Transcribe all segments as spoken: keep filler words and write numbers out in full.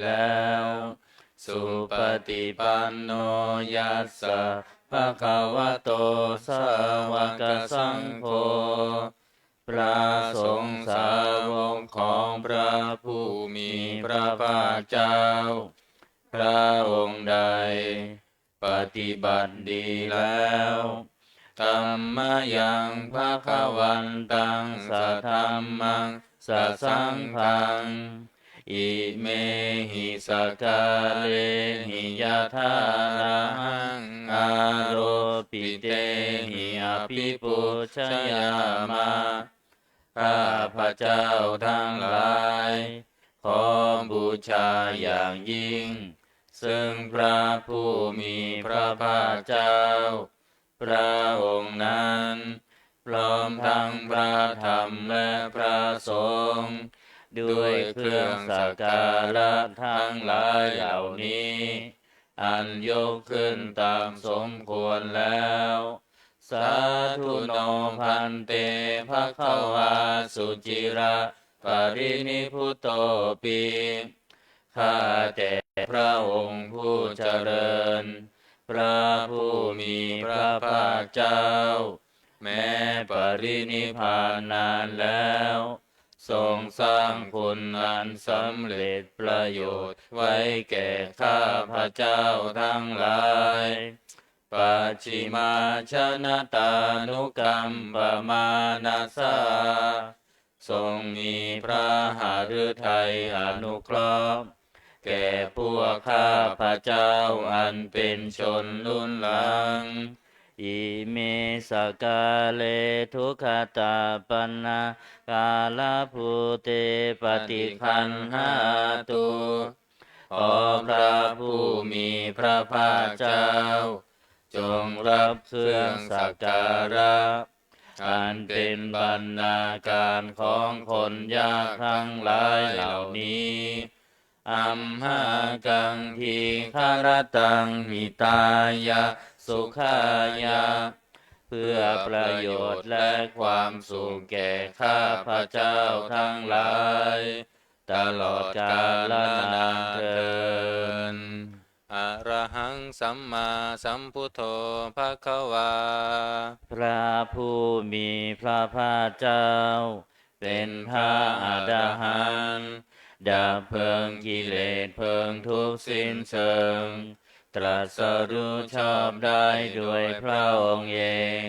แล้ว Supaṭipanno yassa bhagavato sāvakasaṅgho พระสงฆ์สาวกของพระผู้มีพระภาคเจ้า พระองค์ใด ปฏิบัติดีแล้ว Dhammayaṃ bhagavantaṃ sadhammaṃ sasaṅghaṃ imehi sakkārehi yathārahaṃ āropitehi abhipūjayāma. ข้าพเจ้าทั้งหลาย ขอบูชาอย่างยิ่ง ซึ่งพระผู้มีพระภาคเจ้า พระองค์นั้น พร้อมทั้งพระธรรมและพระสงฆ์ ด้วยเครื่องสักการะทั้งหลายเหล่านี้ อันยกขึ้นตามสมควรแล้ว Sādhu no bhante bhagavā suciraparinibbutopi. ข้าแต่พระองค์ผู้เจริญ พระผู้มีพระภาคเจ้า แม้ปรินิพพานนานแล้ว ทรงสร้างคุณอันสำเร็จประโยชน์ไว้แก่ข้าพเจ้าทั้งหลาย Pacchimājanatānukampamānasā. ทรงมีพระหฤทัยอนุเคราะห์ แก่พวกข้าพเจ้าอันเป็นชนรุ่นหลัง Ime sakkāre duggatapaṇṇākārabhūte paṭiggaṇhātu. ขอพระผู้มีพระภาคเจ้า จงรับเครื่องสักการะ อันเป็นบรรณาการของคนยากทั้งหลายเหล่านี้ Amhākaṃ dīgharattaṃ hitāya sukhāya. เพื่อประโยชน์และความสุขแก่ข้าพเจ้าทั้งหลาย ตลอดกาลนานเทอญ Arahaṃ sammāsambuddho bhagavā. พระผู้มีพระภาคเจ้า เป็นพระอรหันต์ ดับเพลิงกิเลสเพลิงทุกข์สิ้นเชิง ตรัสรู้ชอบได้โดยพระองค์เอง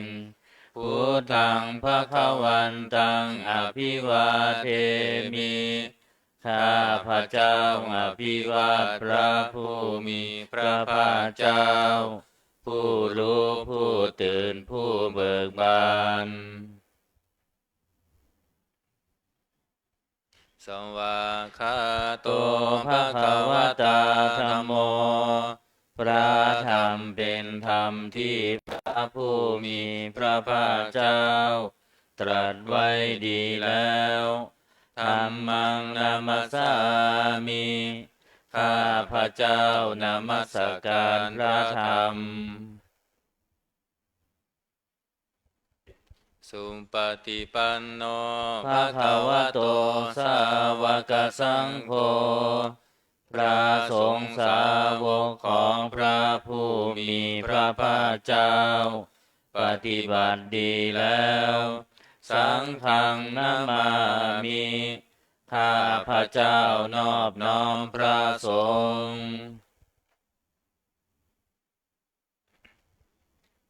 Buddhaṃ bhagavantaṃ abhivādemi. ข้าพเจ้าอภิวาทพระผู้มีพระภาคเจ้า ผู้รู้ผู้ตื่นผู้เบิกบาน Svākkhāto bhagavatā dhammo. พระธรรมเป็นธรรมที่พระผู้มีพระภาคเจ้า ตรัสไว้ดีแล้ว Dhammaṃ namassāmi. ข้าพเจ้านมัสการพระธรรม Supaṭipanno bhagavato sāvakasaṅgho. พระสงฆ์สาวกของพระผู้มีพระภาคเจ้า ปฏิบัติดีแล้ว Saṅghaṃ namāmi. ข้าพเจ้านอบน้อมพระสงฆ์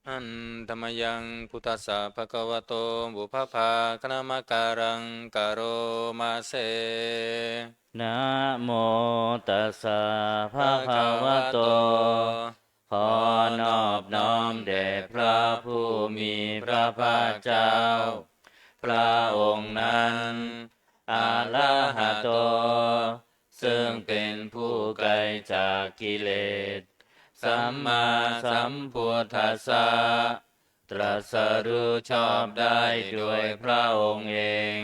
Handa mayaṃ buddhassa bhagavato pubbabhāganamakāraṃ karoma se. Namo tassa bhagavato. ขอนอบน้อมแด่พระผู้มีพระภาคเจ้า พระองค์นั้น arahato ซึ่งเป็นผู้ไกลจากกิเลส sammāsambuddhassa ตรัสรู้ชอบได้โดยพระองค์เอง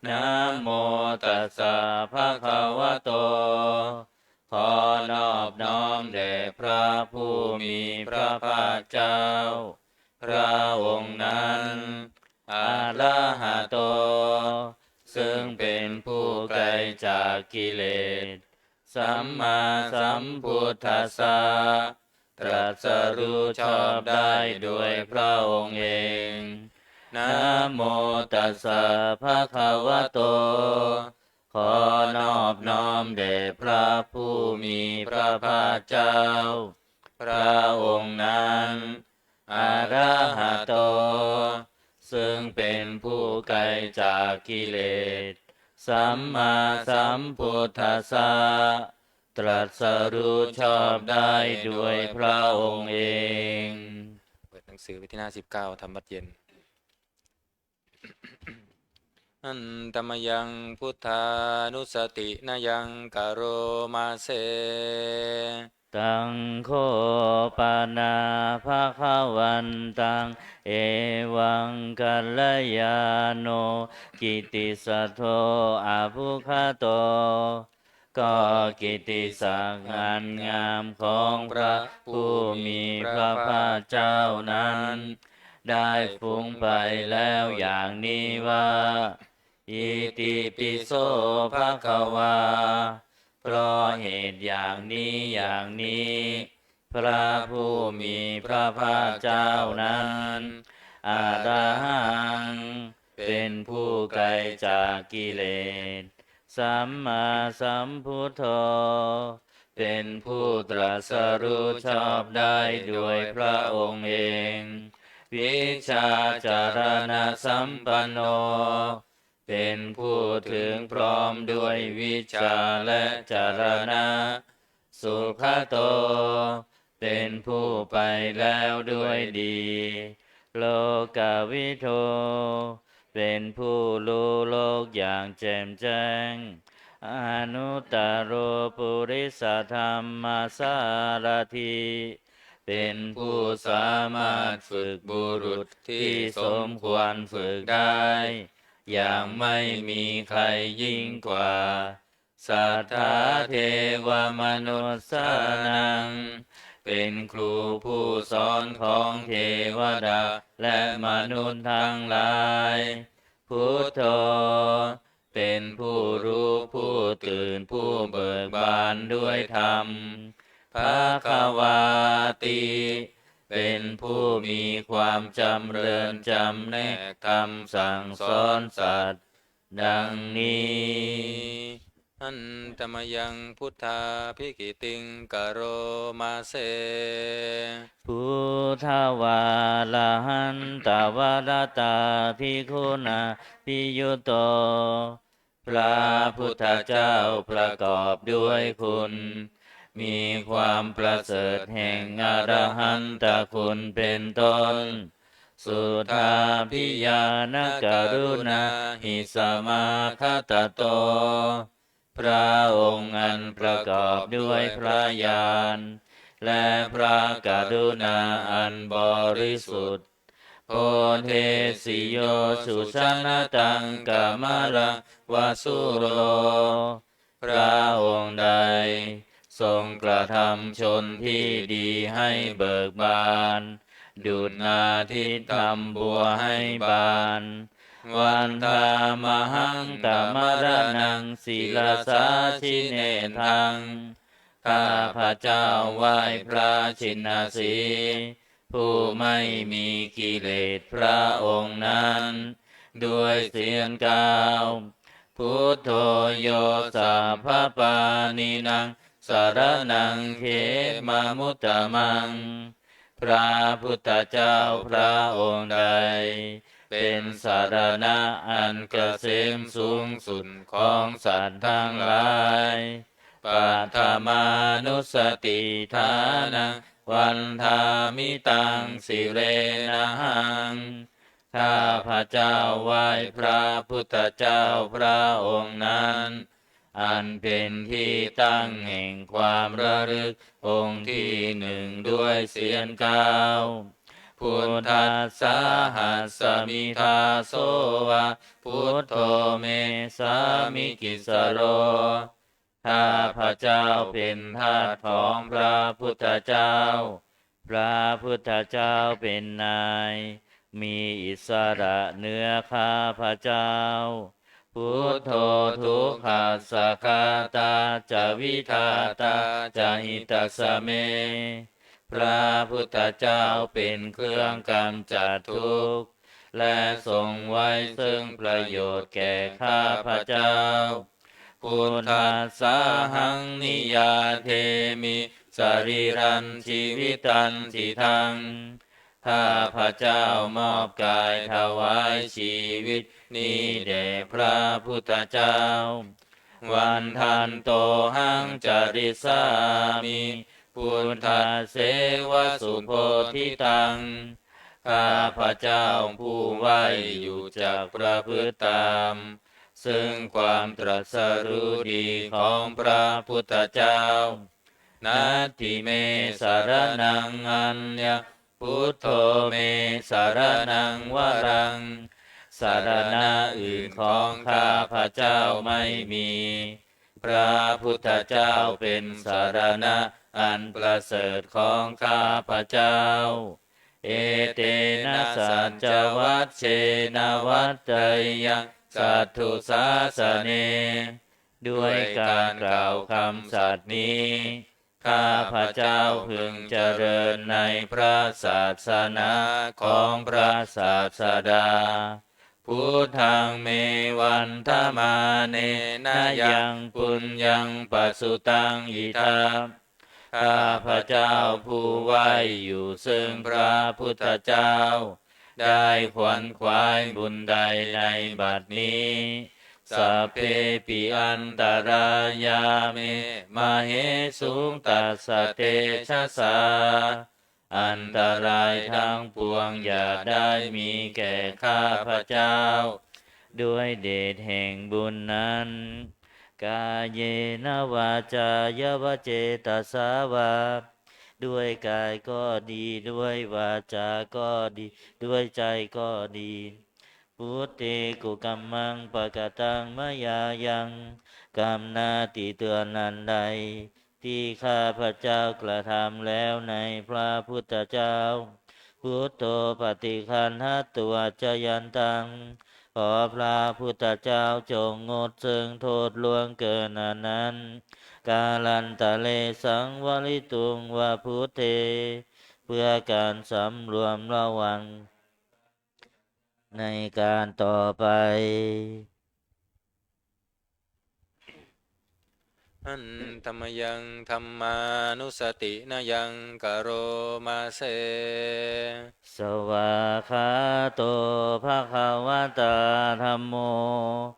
Namo tassa bhagavato. ขอนอบน้อมแด่พระผู้มีพระภาคเจ้า พระองค์นั้น arahato ซึ่งเป็นผู้ไกลจากกิเลส สัมมาสัมพุทธัสสะ ตรัสรู้ชอบได้โดยพระองค์เอง Namo tassa bhagavato ขอนอบน้อมแด่พระผู้มีพระภาคเจ้า พระองค์นั้น arahato ซึ่งเป็นผู้ไกลจากกิเลส sammāsambuddhassa ตรัสรู้ชอบได้โดยพระองค์เอง เปิดหนังสือไปที่หน้าสิบเก้า ทำวัตรเย็น Handa mayaṃ buddhānussatinayaṃ karoma se. Taṃ kho pana bhagavantaṃ evaṃ kalyāṇo kittisaddo abbhuggato ก็กิตติศักดิ์อันงามของพระผู้มีพระภาคเจ้านั้น ได้ฟุ้งไปแล้วอย่างนี้ว่า Itipi so bhagavā เพราะเหตุอย่างนี้อย่างนี้ พระผู้มีพระภาคเจ้านั้น arahaṃ เป็นผู้ไกลจากกิเลส sammāsambuddho เป็นผู้ตรัสรู้ชอบได้โดยพระองค์เอง vijjācaraṇasampanno เป็นผู้ถึงพร้อมด้วยวิชชาและจรณะ sugato เป็นผู้ไปแล้วด้วยดี lokavidū เป็นผู้รู้โลกอย่างแจ่มแจ้ง anuttaro purisadammasārathi เป็นผู้สามารถฝึกบุรุษที่สมควรฝึกได้ อย่างไม่มีใครยิ่งกว่า satthā devamanussānaṃ เป็นครูผู้สอนของเทวดาและมนุษย์ทั้งหลาย buddho เป็นผู้รู้ผู้ตื่นผู้เบิกบานด้วยธรรม bhagavāti เป็นผู้มีความจำเริญจำแนกธรรมสั่งสอนสัตว์ ดังนี้ Handa mayaṃ buddhābhigītiṃ karoma se. Buddhavārahantavaratādiguṇābhiyutto พระพุทธเจ้าประกอบด้วยคุณ มีความประเสริฐแห่งอรหันตคุณเป็นต้น suddhābhiñāṇakaruṇāhi samāgatatto พระองค์อันประกอบด้วยพระญาณ และพระกรุณาอันบริสุทธิ์ bodhesi yo sujanataṃ kamalaṃ va sūro พระองค์ใดทรงกระทำชนที่ดีให้เบิกบาน ดุจนาทิตย์ทำบัวให้บาน Vandāmahaṃ tamaraṇaṃ sirasā jinendaṃ ข้าพเจ้าไหว้พระชินสีห์ ผู้ไม่มีกิเลสพระองค์นั้น ด้วยเสียงกล่าว Buddho yo sabbapāṇīnaṃ saraṇaṃ khemamuttamaṃ พระพุทธเจ้าพระองค์ใด เป็นสรณะอันเกษมสูงสุดของสัตว์ทั้งหลาย paṭhamānussatiṭṭhānaṃ vandāmi taṃ sirenahaṃ ข้าพเจ้าไหว้พระพุทธเจ้าพระองค์นั้น อันเป็นที่ตั้งแห่งความระลึกองค์ที่หนึ่งด้วยเสียงกล่าว Buddhassāhasmi dāso va buddho me sāmikissaro ข้าพเจ้าเป็นทาสของพระพุทธเจ้า พระพุทธเจ้าเป็นนาย มีอิสระเหนือข้าพเจ้า Buddho dukkhassa ghātā ca vidhātā ca hitassa me. พระพุทธเจ้าเป็นเครื่องกำจัดทุกข์ และทรงไว้ซึ่งประโยชน์แก่ข้าพเจ้า Buddhassāhaṃ niyyādemi sarīrañjīvitañcidaṃ. ข้าพเจ้ามอบกายถวายชีวิตนี้แด่พระพุทธเจ้า Vandantohaṃ carissāmi buddhasseva subodhitaṃ. ข้าพเจ้าผู้ไหว้อยู่จักประพฤติตาม ซึ่งความตรัสรู้ดีของพระพุทธเจ้า Natthi me saraṇaṃ aññaṃ, buddho me saraṇaṃ varaṃ. สรณะอื่นของข้าพเจ้าไม่มี พระพุทธเจ้าเป็นสรณะอันประเสริฐของข้าพเจ้า Etena saccavajjena vaḍḍheyyaṃ satthu sāsane. ด้วยการกล่าวคำสัตย์นี้ ข้าพเจ้าพึงเจริญในพระศาสนาของพระศาสดา Buddhaṃ me vandamānena yaṃ puññaṃ pasutaṃ idha. ข้าพเจ้าผู้ไหว้อยู่ซึ่งพระพุทธเจ้า ได้ขวนขวายบุญใดในบัดนี้ Sabbepi antarāyā me māhesuṃ tassa tejasā. อันตรายทั้งปวงอย่าได้มีแก่ข้าพเจ้า ด้วยเดชแห่งบุญนั้น Kāyena vācāya va cetasā vā. ด้วยกายก็ดี ด้วยวาจาก็ดี ด้วยใจก็ดี Buddhe kukammaṃ pakataṃ mayā yaṃ. กรรมหน้าที่เตือนอันใด ที่ข้าพเจ้ากระทำแล้วในพระพุทธเจ้า Buddho paṭiggaṇhatu accayantaṃ. ขอพระพุทธเจ้าจงงดซึ่งโทษล่วงเกินอันนั้น Kālantare saṃvarituṃ va buddhe. เพื่อการสำรวมระวัง ในการต่อไป Handa mayaṃ dhammānussatinayaṃ karoma se. Svākkhāto bhagavatā dhammo.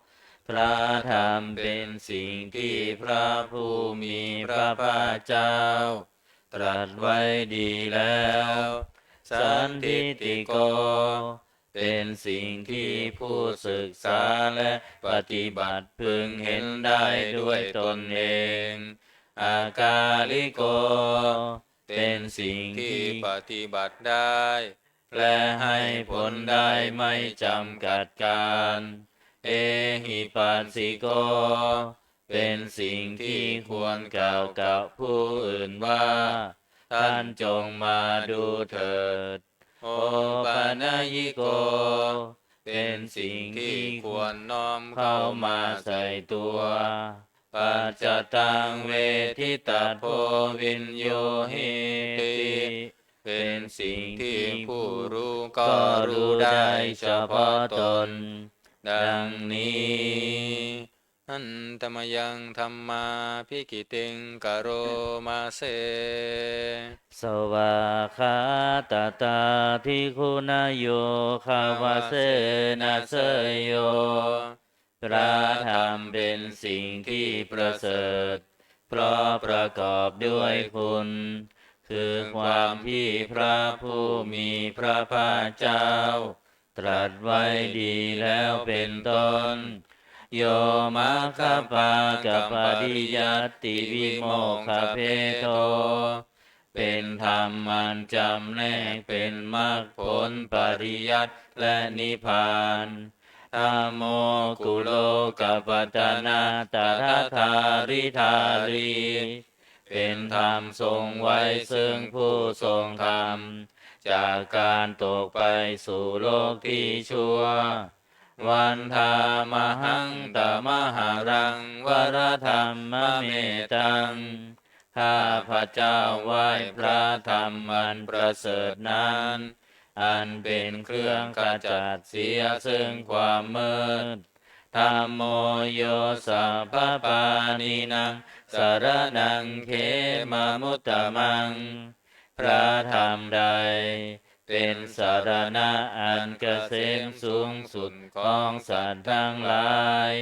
พระธรรมเป็นสิ่งที่พระผู้มีพระภาคเจ้า ตรัสไว้ดีแล้ว Sandiṭṭhiko เป็นสิ่งที่ผู้ศึกษาและปฏิบัติพึงเห็นได้ด้วยตนเอง Akāliko เป็นสิ่งที่ปฏิบัติได้ และให้ผลได้ไม่จำกัดกาล Ehipassiko เป็นสิ่งที่ควรกล่าวกับผู้อื่นว่า ท่านจงมาดูเถิด Opanayiko เป็นสิ่งที่ควรน้อมเข้ามาใส่ตัว Paccattaṃ veditabbo viññūhīti. เป็นสิ่งที่ผู้รู้ก็รู้ได้เฉพาะตน ดังนี้ Handa mayaṃ dhammābhigītiṃ karoma se. Svākkhātatādiguṇayogavasena seyyo. พระธรรมเป็นสิ่งที่ประเสริฐ เพราะประกอบด้วยคุณ คือความที่พระผู้มีพระภาคเจ้า ตรัสไว้ดีแล้วเป็นต้น Yo maggapākapariyattivimokkhabhedo. เป็นธรรมอันจำแนกเป็นมรรคผลปริยัติและนิพพาน Dhammo kulokapatanā tadadhāridhārī. เป็นธรรมทรงไว้ซึ่งผู้ทรงธรรม จากการตกไปสู่โลกที่ชั่ว Vandāmahaṃ tamaharaṃ varadhammametaṃ. ข้าพเจ้าไหว้พระธรรมอันประเสริฐนั้น อันเป็นเครื่องขจัดเสียซึ่งความมืด Dhammo yo sabbapāṇīnaṃ saraṇaṃ khemamuttamaṃ. พระธรรมใดเป็นสรณะอันเกษมสูงสุดของสัตว์ทั้งหลาย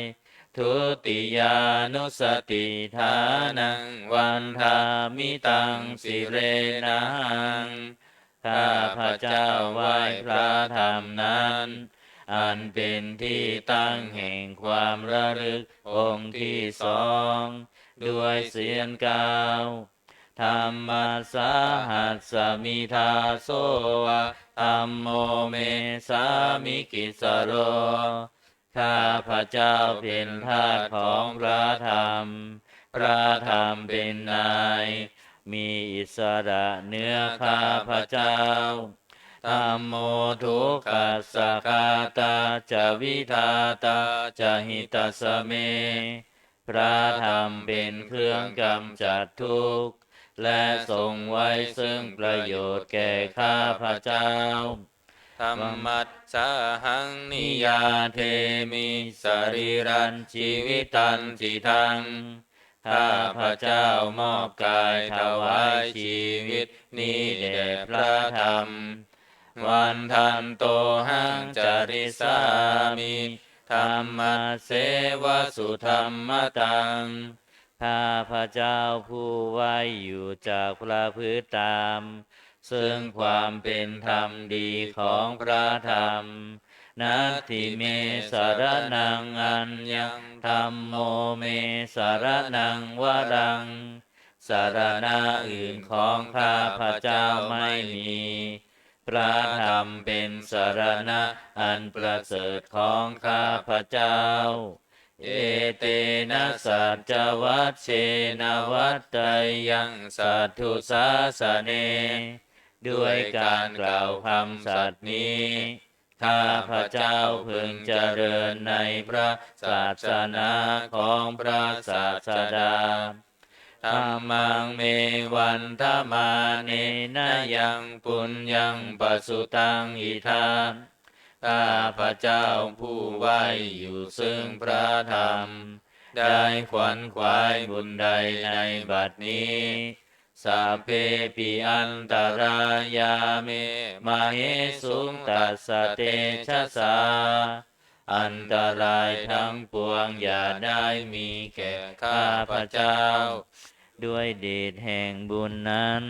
Dutiyānussatiṭṭhānaṃ vandāmi taṃ sirenahaṃ. ข้าพเจ้าไหว้พระธรรมนั้น อันเป็นที่ตั้งแห่งความระลึกองค์ที่สอง ด้วยเสียงกล่าว Dhammassāhasmi dāso va dhammo me sāmikissaro. ข้าพเจ้าเป็นทาสของพระธรรม พระธรรมเป็นนาย มีอิสระเหนือข้าพเจ้า Dhammo dukkhassa ghātā ca vidhātā ca hitassa me. พระธรรมเป็นเครื่องกำจัดทุกข์ และทรงไว้ซึ่งประโยชน์แก่ข้าพเจ้า Dhammassāhaṃ niyyādemi sarīrañjīvitañcidaṃ. ข้าพเจ้ามอบกายถวายชีวิตนี้แด่พระธรรม Vandantohaṃ carissāmi dhammasseva sudhammataṃ. ข้าพเจ้าผู้ไหว้อยู่จักประพฤติตาม ซึ่งความเป็นธรรมดีของพระธรรม Natthi me saraṇaṃ aññaṃ dhammo me saraṇaṃ varaṃ. สรณะอื่นของข้าพเจ้าไม่มี พระธรรมเป็นสรณะอันประเสริฐของข้าพเจ้า Etena saccavajjena vaḍḍheyyaṃ satthu sāsane. ด้วยการกล่าวคำสัตย์นี้ ข้าพเจ้าพึงเจริญในพระศาสนาของพระศาสดา Dhammaṃ me vandamānena yaṃ puññaṃ pasutaṃ idha. ข้าพเจ้าผู้ไหว้อยู่ซึ่งพระธรรม ได้ขวนขวายบุญใดในบัดนี้ Sabbepi antarāyā me māhesuṃ tassa tejasā. อันตรายทั้งปวงอย่าได้มีแก่ข้าพเจ้า ด้วยเดชแห่งบุญนั้น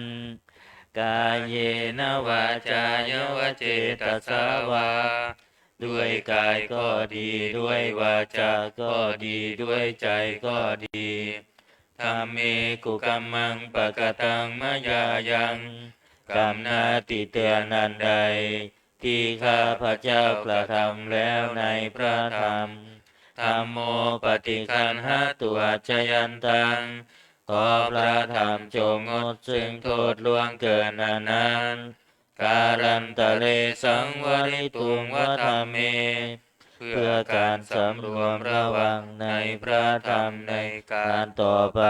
Kāyena vācāya va cetasā vā. ด้วยกายก็ดี ด้วยวาจาก็ดี ด้วยใจก็ดี Dhamme kukammaṃ pakataṃ mayā yaṃ. กรรมหน้าที่เตือนอันใด ที่ข้าพเจ้ากระทำแล้วในพระธรรม Dhammo paṭiggaṇhatu accayantaṃ. ขอพระธรรมจงงดซึ่งโทษล่วงเกินอันนั้น Kālantare saṃvarituṃ va dhamme. เพื่อการสำรวมระวังในพระธรรมในการต่อไป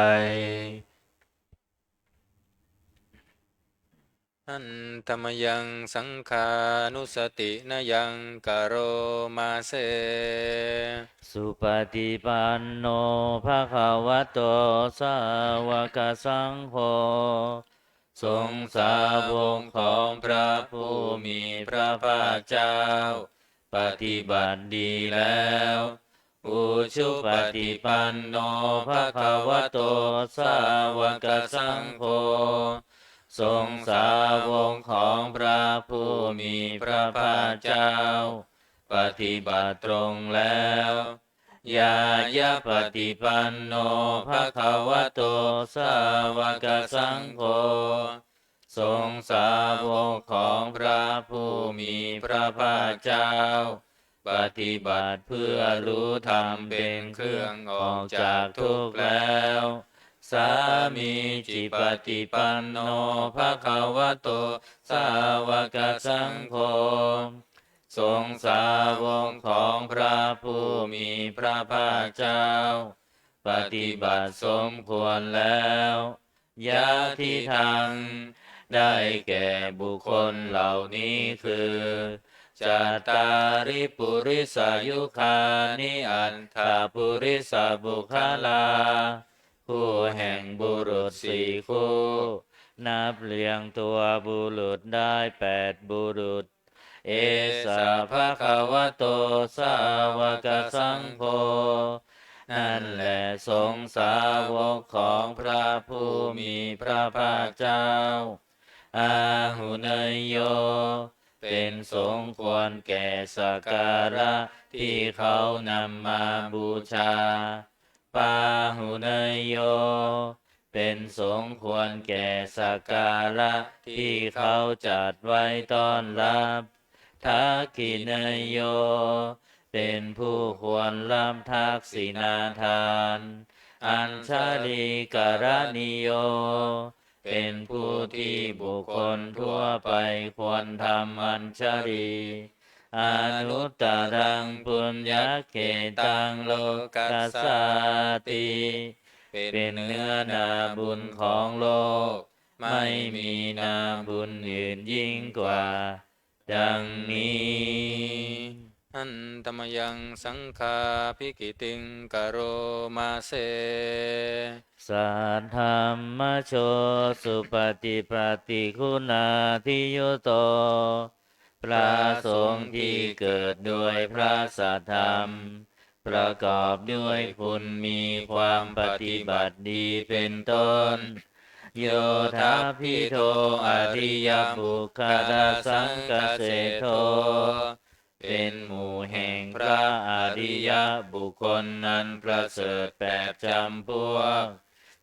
Handa mayaṃ saṅghānussatinayaṃ karoma se. Supaṭipanno bhagavato sāvakasaṅgho. สงฆ์สาวกของพระผู้มีพระภาคเจ้า ปฏิบัติดีแล้ว Ujupaṭipanno bhagavato sāvakasaṅgho. สงฆ์สาวกของพระผู้มีพระภาคเจ้า ปฏิบัติตรงแล้ว Ñāyapaṭipanno bhagavato sāvakasaṅgho. สงฆ์สาวกของพระผู้มีพระภาคเจ้า ปฏิบัติเพื่อรู้ธรรมเป็นเครื่องออกจากทุกข์แล้ว Sāmīcipaṭipanno bhagavato sāvakasaṅgho. ส สงฆ์สาวกของพระผู้มีพระภาคเจ้า ปฏิบัติสมควรแล้ว Yadidaṃ ได้แก่บุคคลเหล่านี้คือ Cattāri purisayugāni aṭṭha purisapuggalā ผู้แห่งบุรุษสี่คู่ นับเรียงตัวบุรุษได้แปดบุรุษ Esa bhagavato sāvakasaṅgho นั่นแหละสงฆ์สาวกของพระผู้มีพระภาคเจ้า Āhuneyyo เป็นสงฆ์ควรแก่สักการะที่เขานำมาบูชา Pāhuneyyo เป็นสงฆ์ควรแก่สักการะที่เขาจัดไว้ต้อนรับ Dakkhiṇeyyo เป็นผู้ควรรับทักษิณาทาน Añjalikaraṇīyo เป็นผู้ที่บุคคลทั่วไปควรทำอัญชลี Anuttaraṃ puññakkhettaṃ lokassāti เป็นเนื้อนาบุญของโลก ไม่มีนาบุญอื่นยิ่งกว่า ดังนี้ Handa mayaṃ saṅghābhigītiṃ karoma se. Saddhammajo supaṭipattiguṇādiyutto พระสงฆ์ที่เกิดด้วยพระสัทธรรม ประกอบด้วยคุณมีความปฏิบัติดีเป็นต้น Yo dabbidho ariyapuggalasaṅghaseṭṭho เป็นหมู่แห่งพระอริยบุคคลนั้นประเสริฐแปดจำพวก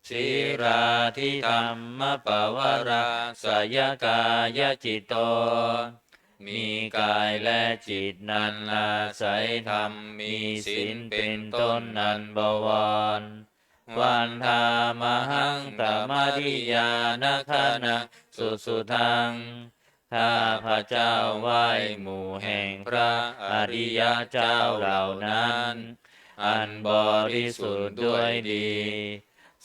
Sīlādidhammapavarāsayakāyacitto มีกายและจิตนั้นอาศัยธรรม มีศีลเป็นต้นนั้นบวร Vandāmahaṃ tamariyāna gaṇaṃ susuddhaṃ ข้าพเจ้าไหว้หมู่แห่งพระอริยเจ้าเหล่านั้น อันบริสุทธิ์ด้วยดี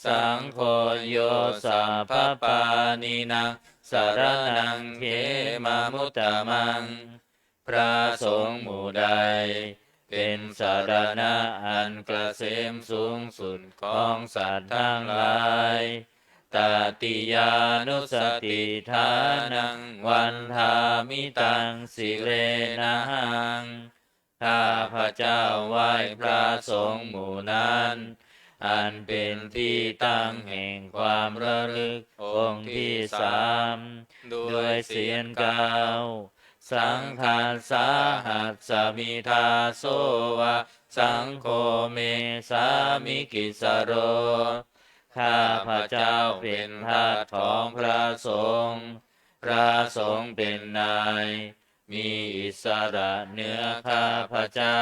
Saṅgho yo sabbapāṇīnaṃ saraṇaṃ khemamuttamaṃ พระสงฆ์หมู่ใด เป็นสรณะอันเกษมสูงสุดของสัตว์ทั้งหลาย Tatiyānussatiṭṭhānaṃ vandāmi taṃ sirenahaṃ ข้าพเจ้าไหว้พระสงฆ์หมู่นั้น อันเป็นที่ตั้งแห่งความระลึกองค์ที่สาม ด้วยเสียงกล่าว Saṅghassa ahasmi dāso va saṅgho me sāmikissaro ข้าพเจ้าเป็นทาสของพระสงฆ์ พระสงฆ์เป็นนาย มีอิสระเหนือข้าพเจ้า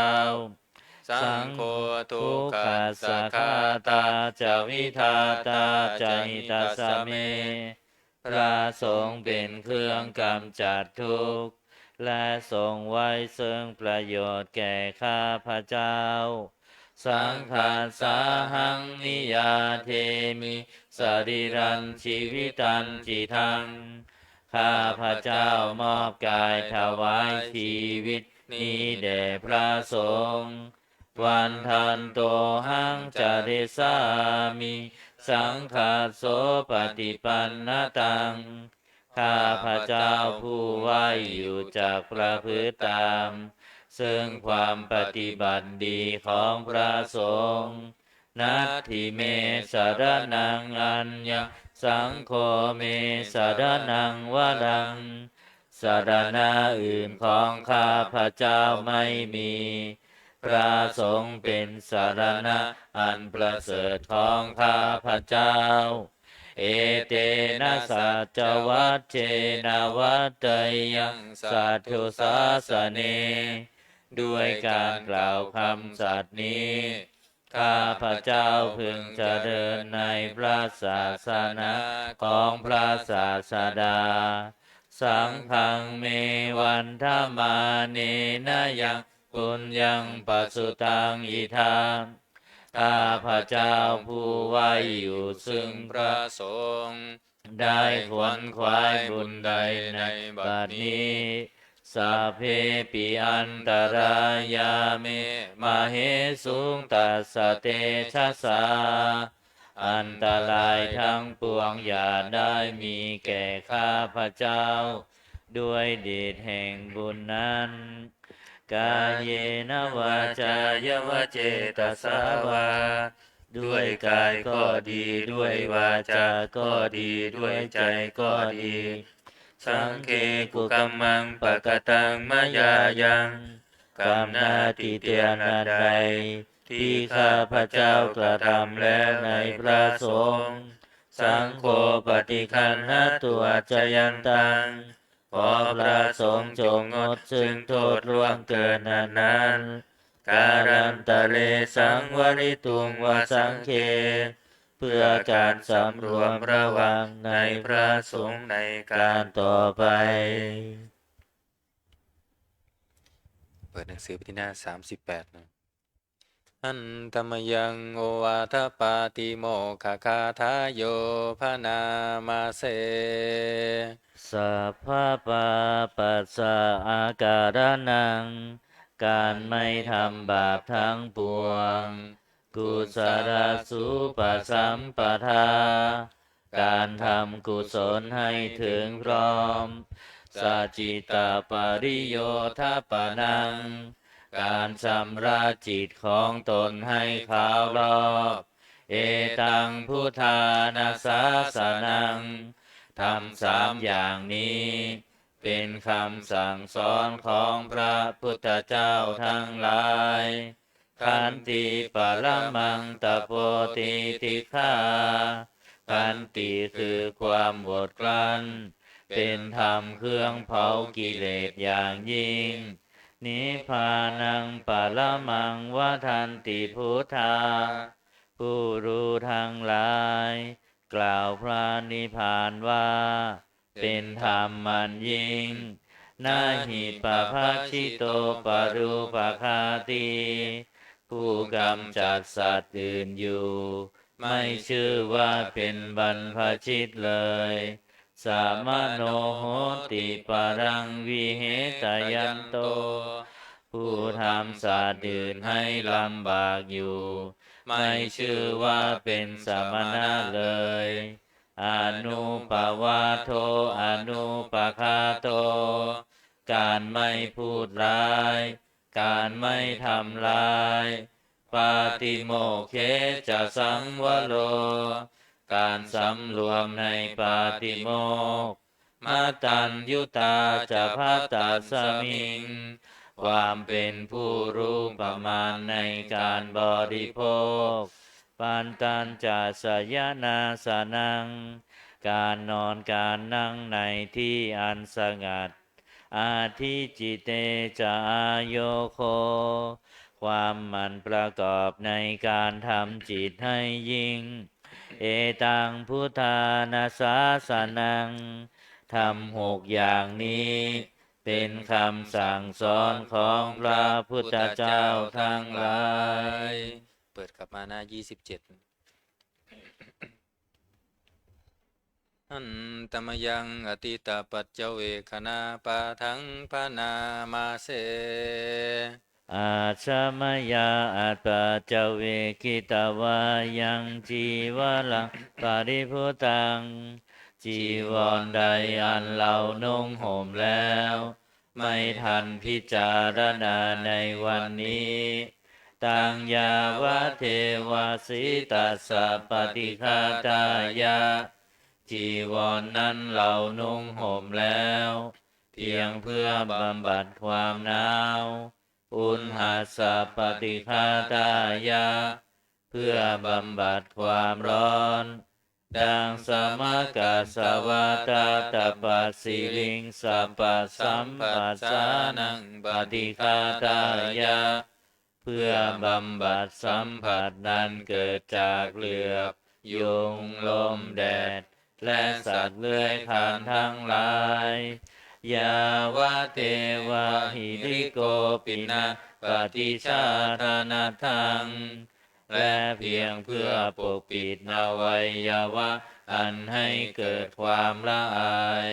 Saṅgho dukkhassa ghātā ca vidhātā ca hitassa me พระสงฆ์เป็นเครื่องกำจัดทุกข์ และทรงไว้ซึ่งประโยชน์แก่ข้าพเจ้า Saṅghassāhaṃ niyyādemi sarīrañjīvitañcidaṃ ข้าพเจ้ามอบกายถวายชีวิตนี้แด่พระสงฆ์ Vandantohaṃ carissāmi saṅghassopaṭipannataṃ ข้าพเจ้าผู้ไหว้อยู่จักประพฤติตาม ซึ่งความปฏิบัติดีของพระสงฆ์ Natthi me saraṇaṃ aññaṃ saṅgho me saraṇaṃ varaṃ สรณะอื่นของข้าพเจ้าไม่มี พระสงฆ์เป็นสรณะอันประเสริฐของข้าพเจ้า Etena saccavajjena vaḍḍheyyaṃ satthu sāsane ด้วยการกล่าวคำสัตย์นี้ ข้าพเจ้าพึงเจริญในพระศาสนาของพระศาสดา Saṅghaṃ me vandamānena yaṃ puññaṃ pasutaṃ idha. ข้าพเจ้าผู้ไหว้อยู่ซึ่งพระสงฆ์ ได้ขวนขวายบุญใดในบัดนี้ Sabbepi antarāyā me māhesuṃ tassa tejasā. อันตรายทั้งปวงอย่าได้มีแก่ข้าพเจ้า ด้วยเดชแห่งบุญนั้น Kāyena vācāya va cetasā vā. ด้วยกายก็ดี ด้วยวาจาก็ดี ด้วยใจก็ดี Saṅghe kukammaṃ pakataṃ mayā yaṃ. กรรมหน้าที่เตียนอันใด ที่ข้าพเจ้ากระทำแล้วในพระสงฆ์ Saṅgho paṭiggaṇhatu accayantaṃ. ขอพระสงฆ์จงงดซึ่งโทษล่วงเกินอันนั้น Kālantare saṃvarituṃ va saṅghe. เพื่อการสำรวมระวังในพระสงฆ์ในการต่อไป เปิดหนังสือไปที่หน้าสามสิบแปดนะ Handa mayaṃ ovādapātimokkhagāthāyo bhaṇāma se. Sabbapāpassa akaraṇaṃ. การไม่ทำบาปทั้งปวง Kusalasupasampadā. การทำกุศลให้ถึงพร้อม Sacittapariyodhapanaṃ. การชำระจิตของตนให้ขาวรอบ Etaṃ buddhāna sāsanaṃ. ธรรมสามอย่างนี้ เป็นคำสั่งสอนของพระพุทธเจ้าทั้งหลาย Khanti paramaṃ tapo titikkhā. Khantiคือความอดกลั้น เป็นธรรมเครื่องเผากิเลสอย่างยิ่ง Nibbānaṃ paramaṃ vadanti buddhā. ผู้รู้ทั้งหลาย กล่าวพระนิพพานว่า เป็นธรรมอันยิ่ง Na hi pabajito parūpaghātī. ผู้กำจัดสัตว์อื่นอยู่ ไม่ชื่อว่าเป็นบรรพชิตเลย Samano hoti paraṃ vihetayanto. ผู้ทำสัตว์อื่นให้ลำบากอยู่ ไม่ชื่อว่าเป็นสมณะเลย Anuppavādo anupaghāto. การไม่พูดร้าย การไม่ทำร้าย Pātimokkhe ca saṃvaro. การสำรวมในปาติโมกข์ Mataññutā ca bhattasmiṃ. ความเป็นผู้รู้ประมาณในการบริโภค Pattañca sayanāsanaṃ. การนอนการนั่งในที่อันสงัด Adhicitteca āyogo. ความหมั่นประกอบในการทำจิตให้ยิ่ง Etaṃ buddhāna sāsanaṃ. ธรรมหกอย่างนี้ เป็นคำสั่งสอนของพระพุทธเจ้าทั้งหลาย เปิดกลับมาหน้ายี่สิบเจ็ด Handa mayaṃ atītapaccavekkhaṇapāṭhaṃ bhaṇāma se. Ajja mayā apaccavekkhitvā yaṃ cīvaraṃ paribhuttaṃ. จีวรใดอันเรานุ่งห่มแล้ว ไม่ทันพิจารณาในวันนี้ Taṃ yāvadeva sītassa paṭighātāya. จีวรนั้นเรานุ่งห่มแล้ว เพียงเพื่อบำบัดความหนาว Uṇhassa paṭighātāya. เพื่อบำบัดความร้อน Daṃsamakasavātātapasiriṃsapasamphassānaṃ paṭighātāya. เพื่อบำบัดสัมผัสนั้นเกิดจากเหลือบ ยุง ลม แดด และสัตว์เลื้อยคลานทั้งหลาย yāvadeva hirikopinapaṭicchādanatthaṃ และเพียงเพื่อปกปิดอวัยวะอันให้เกิดความละอาย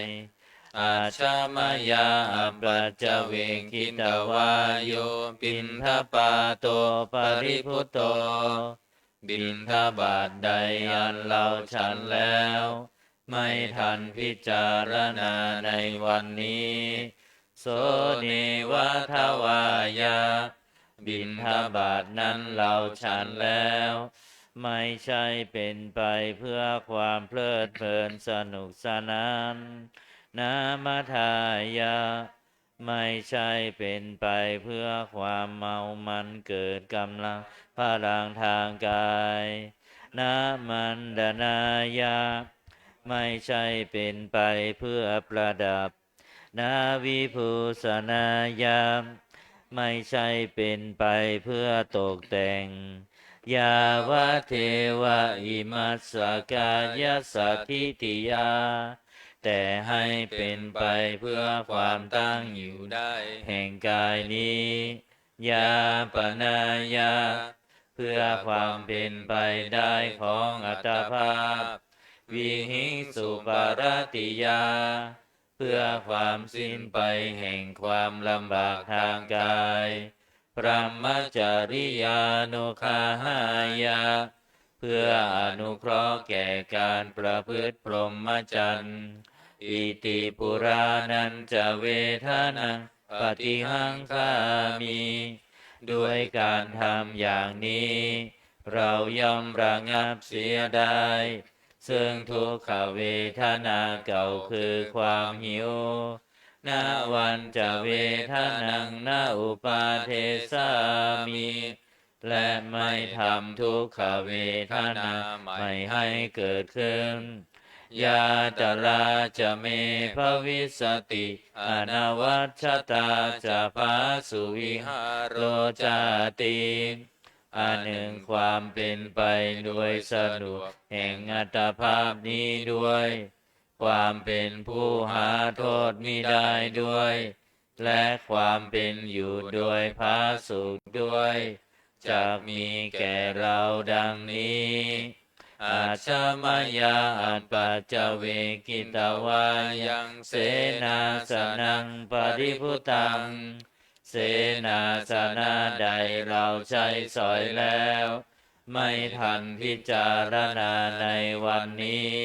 ajja mayā apaccavekkhitvā yo piṇḍapāto paribhutto บิณฑบาตใดอันเราฉันแล้ว ไม่ทันพิจารณาในวันนี้ so neva davāya บิณฑบาตนั้นเราฉันแล้ว ไม่ใช่เป็นไปเพื่อความเพลิดเพลินสนุกสนาน na madāya ไม่ใช่เป็นไปเพื่อความเมามันเกิดกำลังพลังทางกาย na maṇḍanāya ไม่ใช่เป็นไปเพื่อประดับ na vibhūsanāya ไม่ใช่เป็นไปเพื่อตกแต่ง yāvadeva imassa kāyassa ṭhitiyā แต่ให้เป็นไปเพื่อความตั้งอยู่ได้แห่งกายนี้ yāpanāya เพื่อความเป็นไปได้ของอัตภาพ vihiṃsuparatiyā เพื่อความสิ้นไปแห่งความลำบากทางกาย brahmacariyānuggahāya เพื่ออนุเคราะห์แก่การประพฤติพรหมจรรย์ iti purāṇañca vedanaṃ paṭihaṅkhāmi ด้วยการทำอย่างนี้ เราย่อมระงับเสียได้ ซึ่งทุกขเวทนาเก่าคือความหิว navañca vedanaṃ na uppādessāmi และไม่ทำทุกขเวทนาใหม่ให้เกิดขึ้น yātrā ca me bhavissati anavajjatā ca phāsuvihāro cāti อันหนึ่งความเป็นไปโดยสะดวกแห่งอัตภาพนี้ด้วย ความเป็นผู้หาโทษมิได้ด้วย และความเป็นอยู่โดยผาสุกข์ด้วย จักมีแก่เราดังนี้ ajja mayā apaccavekkhitvā yaṃ senāsanaṃ paribhuttaṃ เสนาสนะใดเราใช้สอยแล้ว ไม่ทันพิจารณาในวันนี้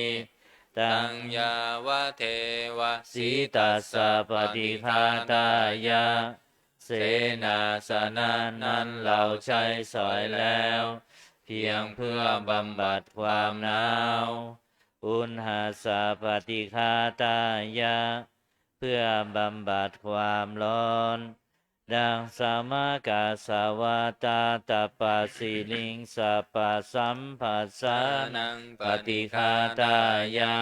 taṃ yāvadeva sītassa paṭighātāya เสนาสนะนั้นเราใช้สอยแล้ว เพียงเพื่อบำบัดความหนาว uṇhassa paṭighātāya เพื่อบำบัดความร้อน dassamakasavātātapasiriṃsapasamphassānaṃ paṭighātāya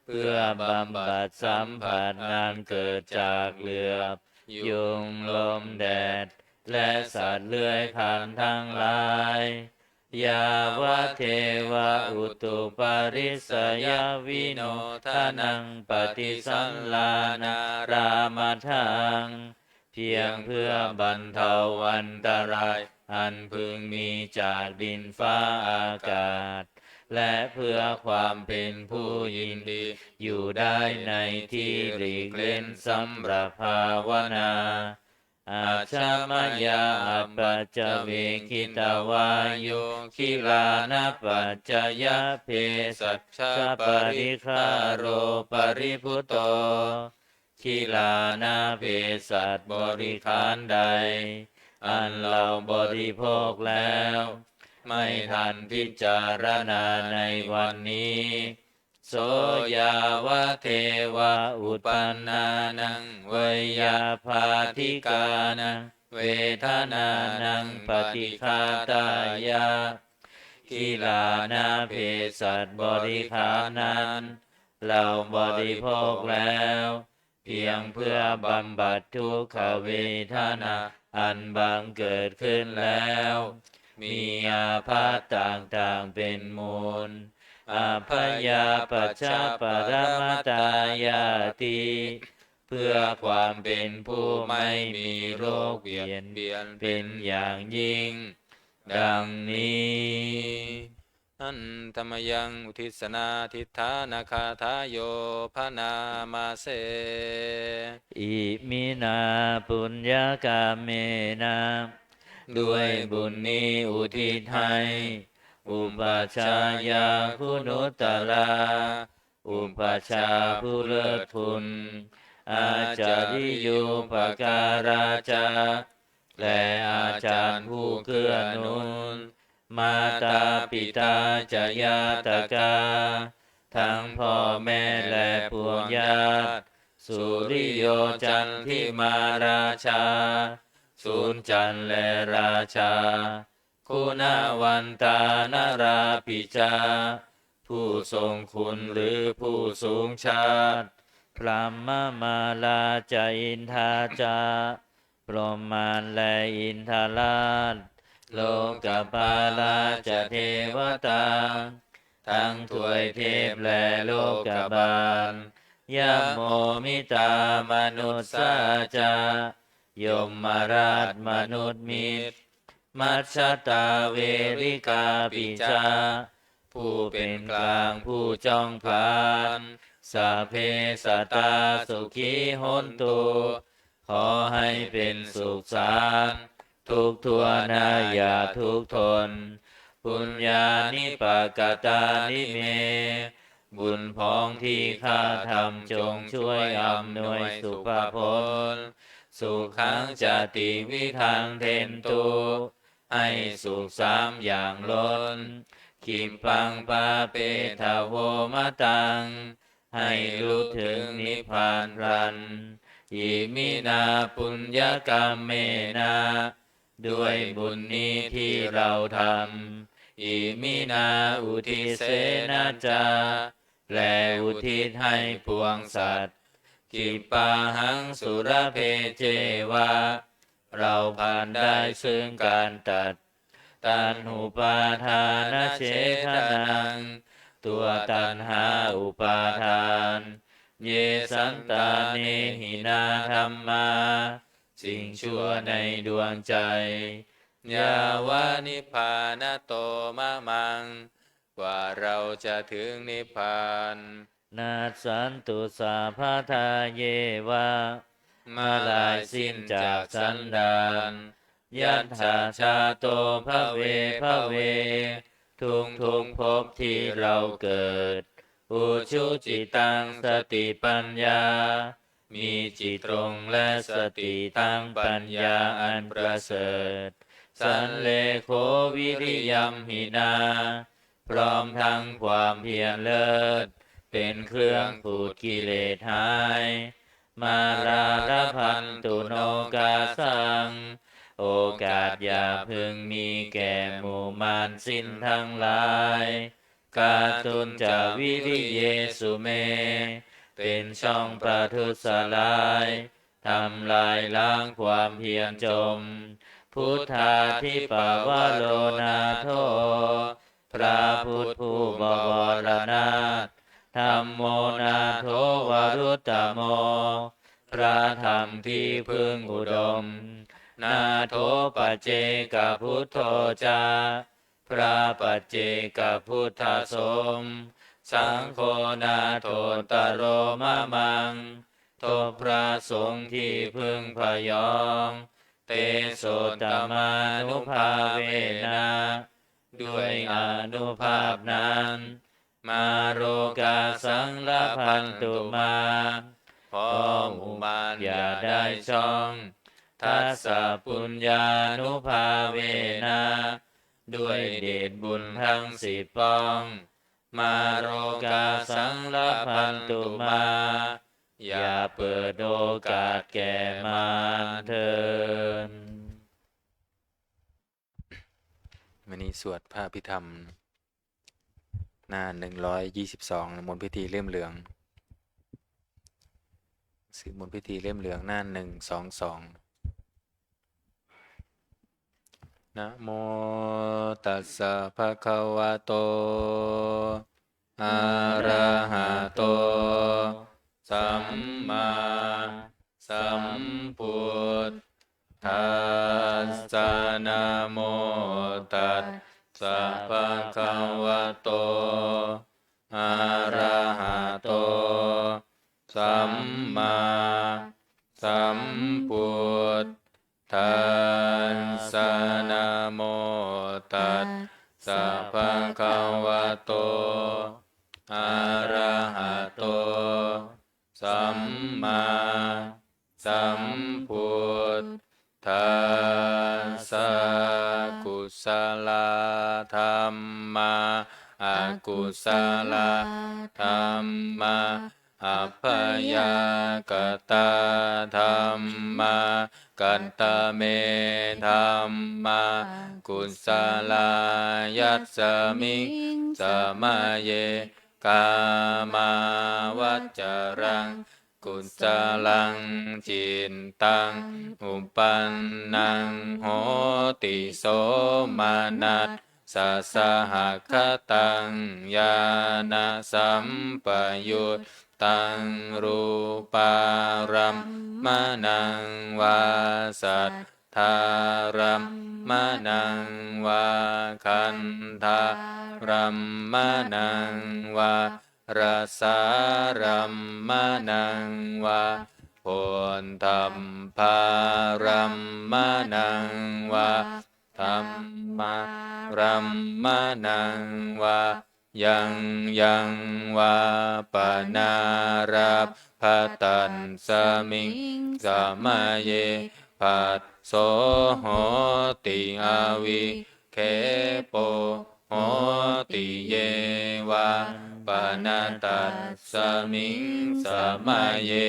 เพื่อบำบัดสัมผัสอันเกิดจากเหลือบ ยุง ลม แดด และสัตว์เลื้อยคลานทั้งหลาย yāvadeva utuparissayavinodanaṃ paṭisallānārāmatthaṃ เพียงเพื่อบรรเทาอันตรายอันพึงมีจากดินฟ้าอากาศ และเพื่อความเป็นผู้ยินดีอยู่ได้ในที่หลีกเล่นสำหรับภาวนา ajja mayā apaccavekkhitvā yo gilānapaccayabhesajjaparikkhāro paribhutto gilāna เภสัชบริขารใด อันเราบริโภคแล้ว ไม่ทันพิจารณาในวันนี้ so yāvadeva uppannānaṃ veyyābādhikānaṃ vedanānaṃ paṭighātāya gilāna เภสัชบริขารนั้น เราบริโภคแล้ว เพียงเพื่อบำบัดทุกขเวทนาอันบังเกิดขึ้นแล้ว มีอาภัพต่างๆเป็นมูล abyāpajjhaparamatāyāti เพื่อความเป็นผู้ไม่มีโรคเวียนเวียนเป็นอย่างยิ่ง ดังนี้ Handa mayaṃ uddissanādhiṭṭhānagāthāyo bhaṇāma se. Iminā puññakammena ด้วยบุญนี้อุทิศให้ upajjhāyā guṇuttarā อุปัชฌาย์ผู้เลิศคุณ ācariyūpakārā ca และอาจารย์ผู้เกื้อหนุน mātā pitā ca ñātakā ทั้งพ่อแม่และปวงญาติ suriyo candimā rājā สุริจันทร์และราชา guṇavantā narāpi ca ผู้ทรงคุณหรือผู้สูงชาติ brahmamārā ca indā ca พรหมมารและอินทราช lokapālā ca devatā ทั้งทวยเทพและโลกบาล yamo mittā manussā ca ยมราชมนุษย์มิตร majjhattā verikāpi ca ผู้เป็นกลางผู้จ้องผลาญ sabbe sattā sukhī hontu ขอให้เป็นสุขสันต์ทุกทั่วหน้าอย่าทุกข์ทน puññāni pakatāni me บุญพ้องที่ข้าทำจงช่วยอำนวยสุภผล sukhaṃ ca tividhaṃ dentu ให้สุขสามอย่างล้น khippaṃ pāpetha vo mataṃ ให้รู้ถึงนิพพานพลัน iminā puññakammena ด้วยบุญนี้ที่เราทำ iminā uddisena ca และอุทิศให้ปวงสัตว์ khippāhaṃ sulabhe ceva เราพลันได้ซึ่งการตัด taṇhupādānachedanaṃ ตัวตัณหาอุปาทาน ye santāne hinā dhammā สิ่งชั่วในดวงใจ yāva nibbānato mamaṃ กว่าเราจะถึงนิพพาน nassantu sabbadā yeva เมื่อลายสิ้นจากสันดาน yattha jāto bhave bhave ทุกทุกๆภพที่เราเกิด ujucittaṃ satipaññā มีจิตตรงและสติตั้งปัญญาอันประเสริฐ sallekho viriyamhinā พร้อมทั้งความเพียรเลิศ เป็นเครื่องขูดกิเลสหาย mārā labhantu nokāsaṃ โอกาสอย่าพึงมีแก่หมู่มารสิ้นทั้งหลาย kātuñca viriyesu me เป็นช่องประทุษร้าย ทำลายล้างความเพียรจม buddhādhipavaro nātho พระพุทธผู้บวรนาถ dhammo nātho varuttamo พระธรรมที่พึ่งอุดม nātho paccekabuddho ca พระปัจเจกพุทธสม saṅgho nāthottaro mamaṃ ทบพระสงฆ์ที่พึ่งพยอง tesottamānubhāvena ด้วยอานุภาพนั้น mārokāsaṃ labhantu mā ขอหมู่มารอย่าได้ช่อง tassa puññānubhāvena ด้วยเดชบุญทั้งสิบป้อง mārokāsaṃ labhantu mā อย่าเปิดโอกาสแก่มารเถิด วันนี้สวดพระอภิธรรม หน้าหนึ่งร้อยยี่สิบสอง มนต์พิธีเล่มเหลือง สือมนต์พิธีเล่มเหลืองหน้าหนึ่งสองสอง Namo tassa bhagavato arahato sammāsambuddhassa. Namo tassa bhagavato arahato sammāsambuddhassa. Namo tassa bhagavato arahato sammāsambuddhassa. Kusalā dhammā, akusalā dhammā, abyākatā dhammā. Katame dhammā kusalā? Yasmiṃ samaye kāmāvacaraṃ kusalaṃ cittaṃ uppannaṃ hoti somanassasahagataṃ ñāṇasampayuttaṃ rūpārammaṇaṃ vā saddārammaṇaṃ vā gandhārammaṇaṃ vā rasārammaṇaṃ vā phoṭṭhabbārammaṇaṃ vā dhammārammaṇaṃ vā yaṃ yaṃ vā panārabha tasmiṃ samaye phasso hoti avi khepo hoti. Ye vā pana tasmiṃ samaye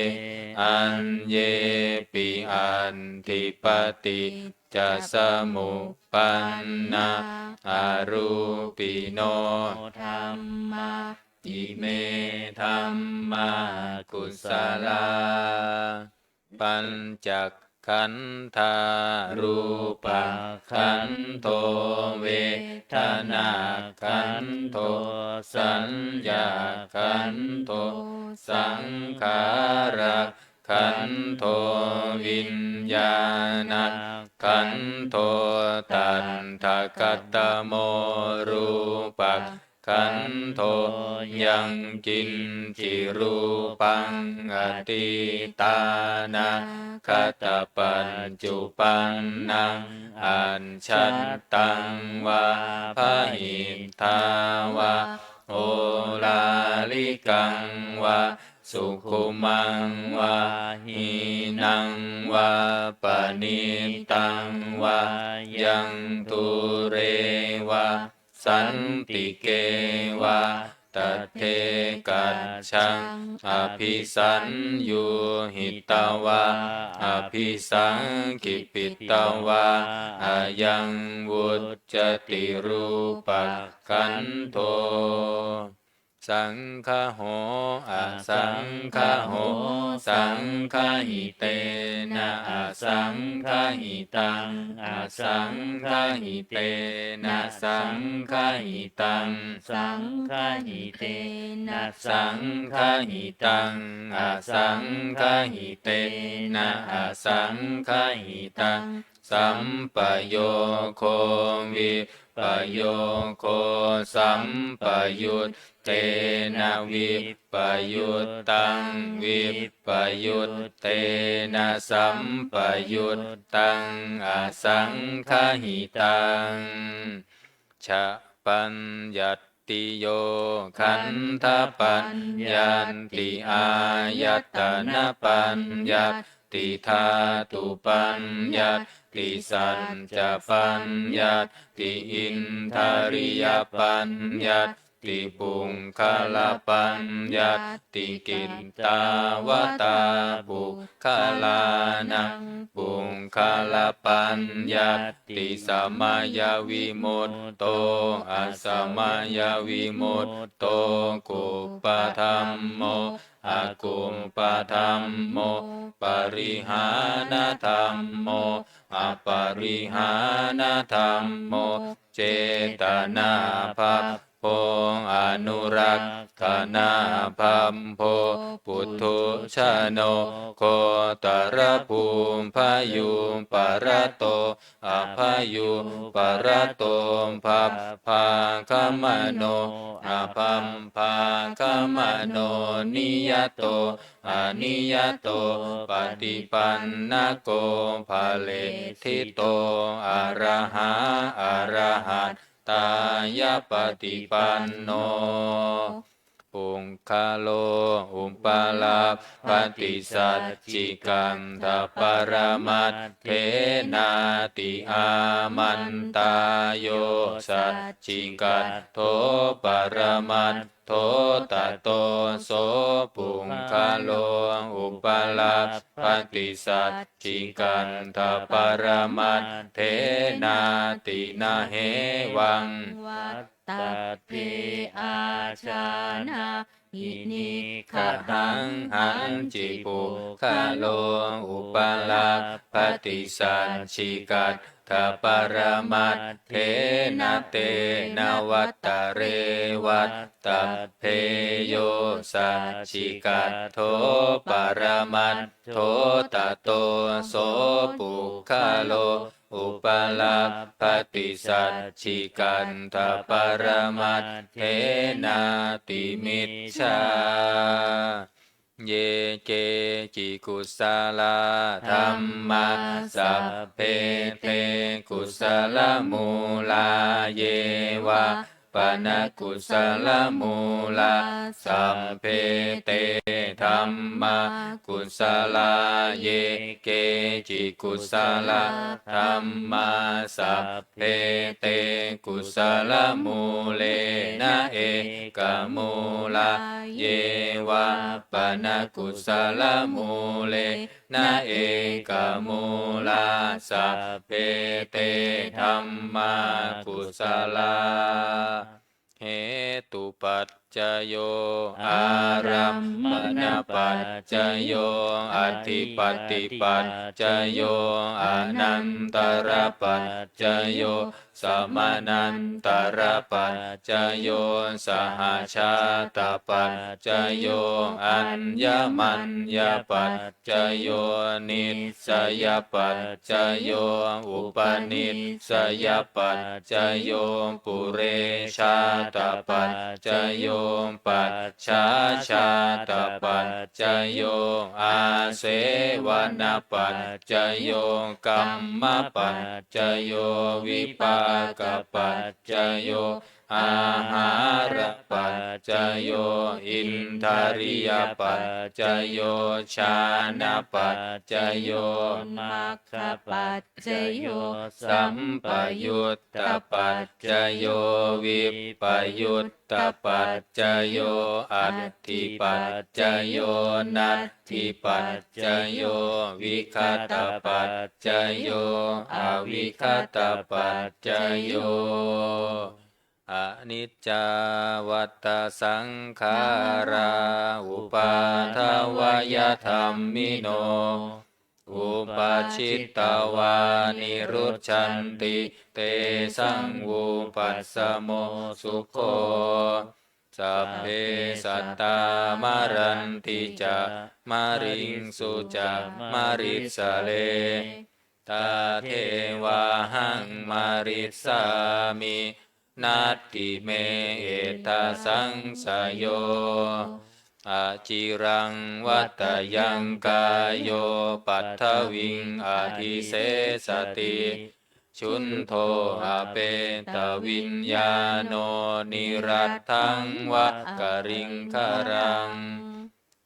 aññepi atthi paṭiccasamuppannā arūpino dhammā ime dhammā kusalā. Pañcakkhandhā rūpakkhandho vedanākkhandho saññākkhandho saṅkhārakkhandho viññāṇakkhandho. Tattha katamo rūpak khandho yaṃ kiñci rūpaṃ atītānāgatapaccuppannaṃ ajjhattaṃ vā bahiddhā vā oḷārikaṃ vā sukhumaṃ vā hīnaṃ vā paṇītaṃ vā yaṃ dūre vā santike vā tadekajjhaṃ abhisaññūhitvā abhisaṅkhipitvā ayaṃ vuccati rūpakkhandho. Saṅgaho asaṅgaho saṅgahitena asaṅgahitaṃ asaṅgahitena saṅgahitaṃ saṅgahitena saṅgahitaṃ asaṅgahitena asaṅgahitaṃ sampayogo vippayogo sampayuttena vippayuttaṃ vippayuttena sampayuttaṃ asaṅgahitaṃ. Cha paññattiyo khandhapaññatti āyatanapaññatti dhātupaññatti saccapaññatti indriyapaññatti puggalapaññatti. Kittāvatā puggalānaṃ puggalapaññatti? Samayavimutto asamayavimutto kuppadhammo akuppadhammo parihānadhammo aparihānadhammo cetanābhaddammo bho anurakkhanābhabbo puthujjano gotrabhū bhayūparato abhayūparato bhabbāgamano abhabbāgamano niyato aniyato paṭipannako phaleṭṭhito arahā arahattāya paṭipanno. Puggalo upalabbhati saccikaṭṭhaparamatthenāti? Āmantā. Yo saccikaṭṭho paramattho, tato so puggalo upalabbhati saccikaṭṭhaparamatthena. Na hevaṃ. Vattabbe ājānāhi niggahaṃ. Hañci puggalo upalabbhati saccikaṭṭhaparamatthena, tena vata re vattabbe. Yo saccikaṭṭho paramattho, tato so puggalo upalabbhati saccikaṭṭhaparamatthena. Āti micchā. Ye keci kusalā dhammā, sabbe te kusalamūlā. Ye vā pana kusalamūlā, sabbe te dhammā kusalā. Ye keci kusalā dhammā, sabbe te kusalamūlena ekamūlā. Ye vā pana kusalamūlena ekamūlā, sabbe te dhammā kusalā. Hetupaccayo, ārammaṇapaccayo, adhipatipaccayo, anantarapaccayo, samanantarapaccayo, sahajātapaccayo, aññamaññapaccayo, nissayapaccayo, upanissayapaccayo, purejātapaccayo, pacchājātapaccayo, āsevanapaccayo, kammapaccayo, vipākapaccayo, āhārapaccayo, indriyapaccayo, jhānapaccayo, maggapaccayo, sampayuttapaccayo, vippayuttapaccayo, atthipaccayo, natthipaccayo, vigatapaccayo, avigatapaccayo. Aniccā vata saṅkhārā, uppādavayadhammino, uppajjitvā nirujjhanti, tesaṃ vūpasamo sukho. Sabbe sattā maranti ca, mariṃsu ca marissare, tathevāhaṃ marissāmi, natthi me ettha saṃsayo. Aciraṃ vata yaṃ kāyo, paṭhaviṃ adhisessati, chuddho apetaviññāṇo, niratthaṃva kaliṅgaraṃ.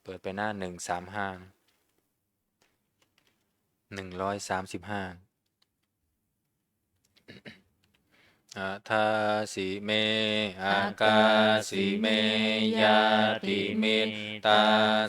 เปิดไปหน้า หนึ่งสามห้า หนึ่งร้อยสามสิบห้า Adāsi me akāsi me ñātimittā,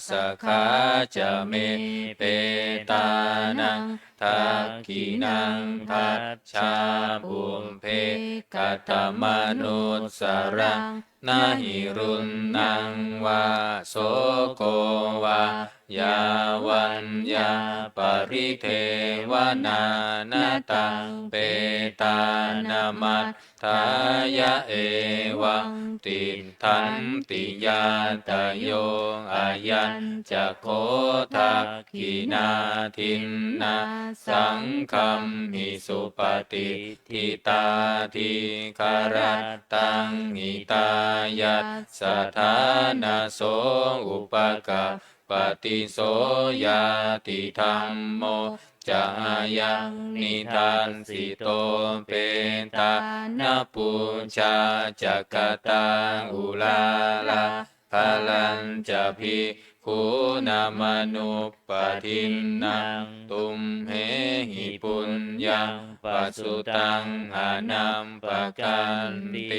sakhā ca me petānaṃ dakkhiṇaṃ dajjā, pubbe katamanussaraṃ Na hi ruṇṇaṃ vā soko vā yā vaññā paridevanā, na taṃ petānamatthāya evaṃ tiṭṭhanti ñātayo. Ayañca kho dakkhiṇā dinnā saṅghamhi supati ṭṭhitā dīgharattaṃ hitāyassa ṭhānaso upakappati. So ñātidhammo ca ayaṃ nidassito, petāna pūjā ca katā uḷārā, balañca bhikkhūnamanuppadinnaṃ, tumhehi puññaṃ pasutaṃ anappakanti.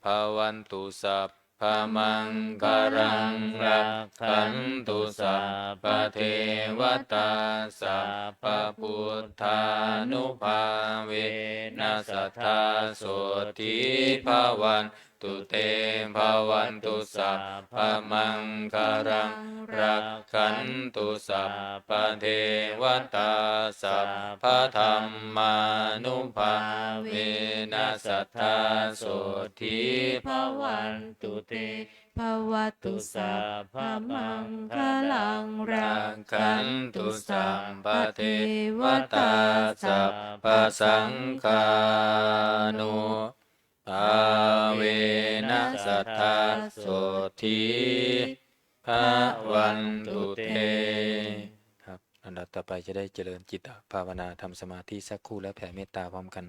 Bhavatu sabbamaṅgalaṃ, rakkhantu sabbadevatā, sabbabuddhānubhāvena sadā sotthī bhavan tu te. Bhavatu sabbamaṅgalaṃ, rakkhantu sabbadevatā, sabbadhammānubhāvena sadā sotthī bhavantu te. Bhavatu sabbamaṅgalaṃ, rakkhantu sabbadevatā, sabbasaṅghānu bhāvena sadā sotthī bhavantu te. ครับ ลำดับต่อไปจะได้เจริญจิตตภาวนา ทำสมาธิสักครู่แล้วแผ่เมตตาพร้อมกัน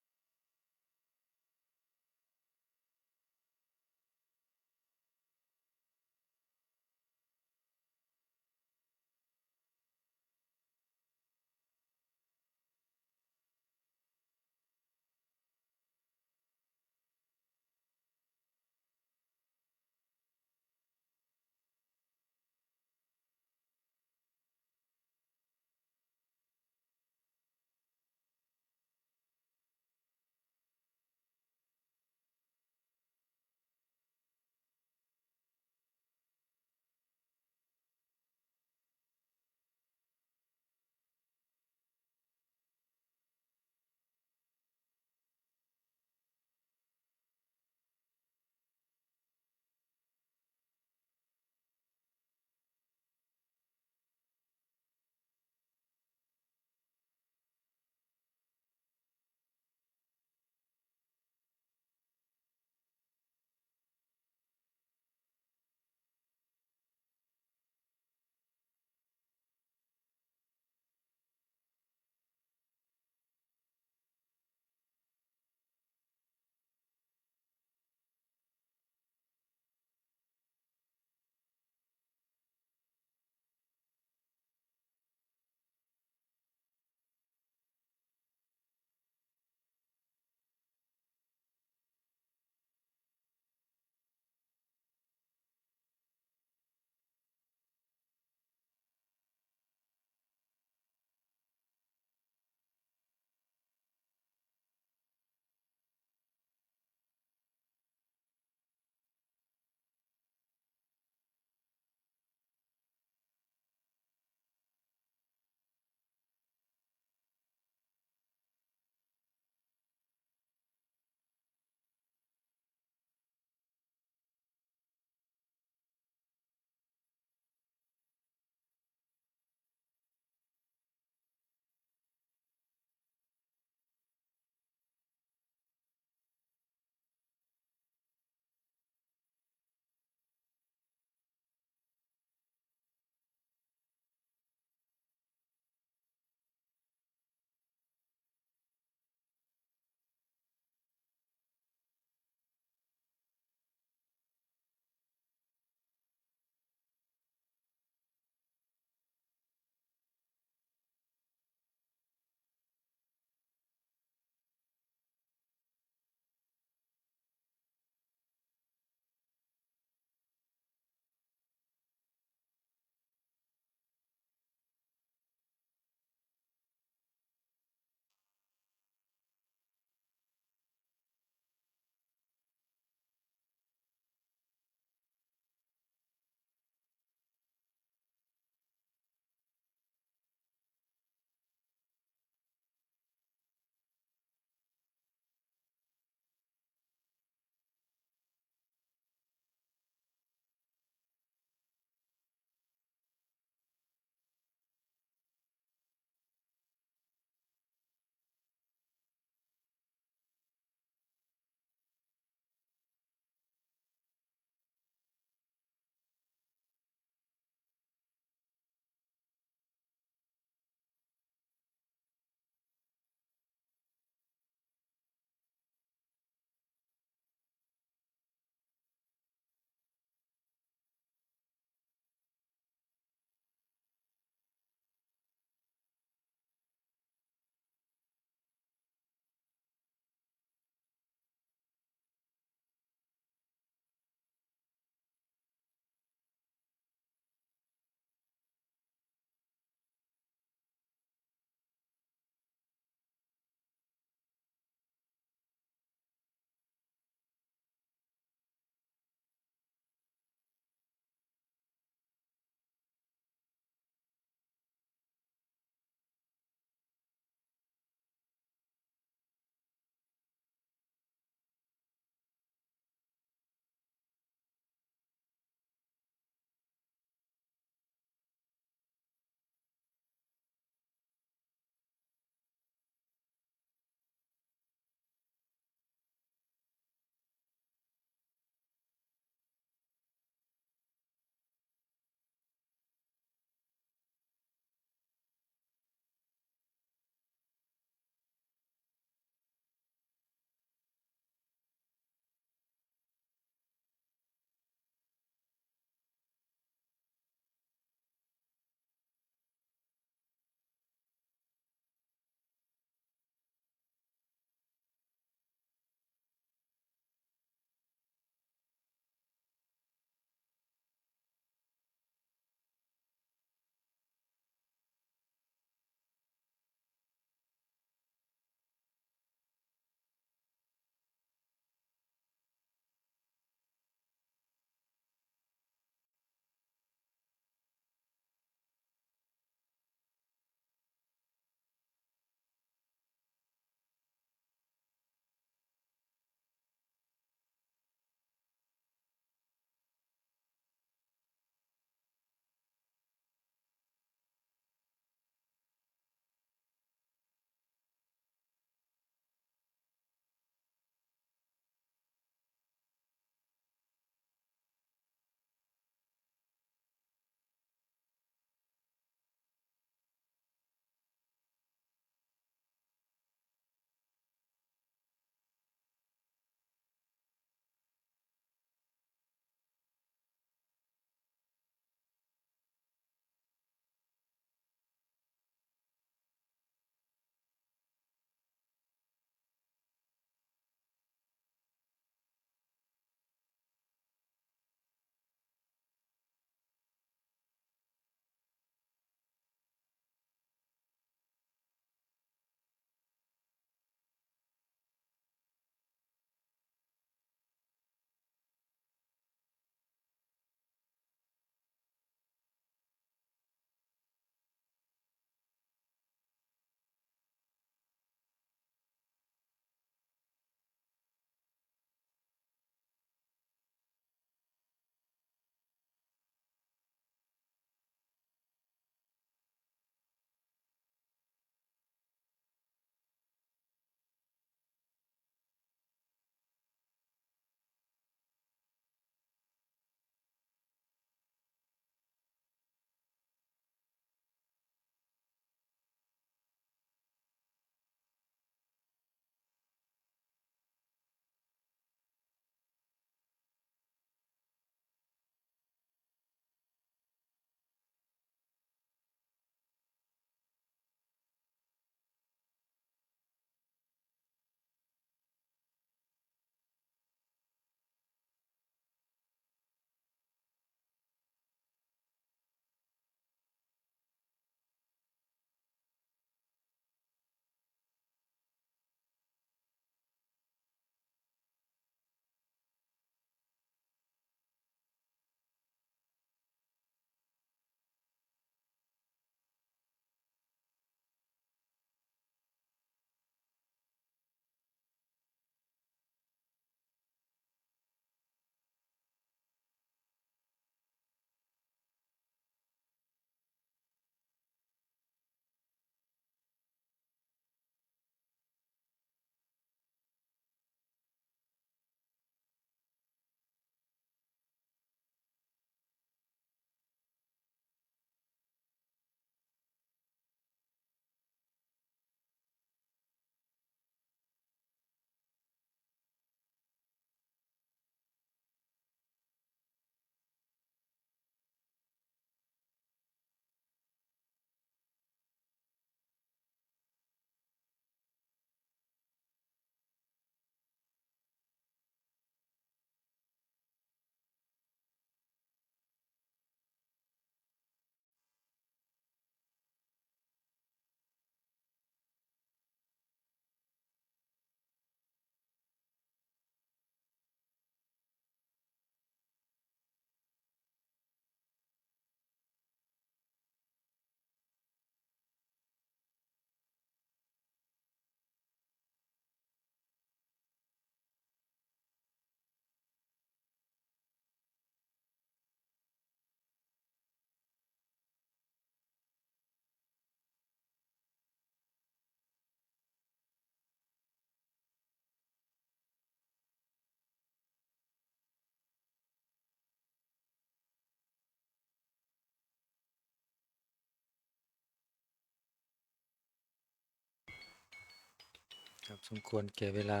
สมควรแก่เวลา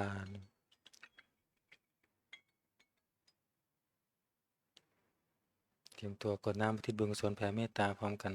เตรียมตัวกรวดน้ำอุทิศบุญกุศลแผ่เมตตาพร้อมกัน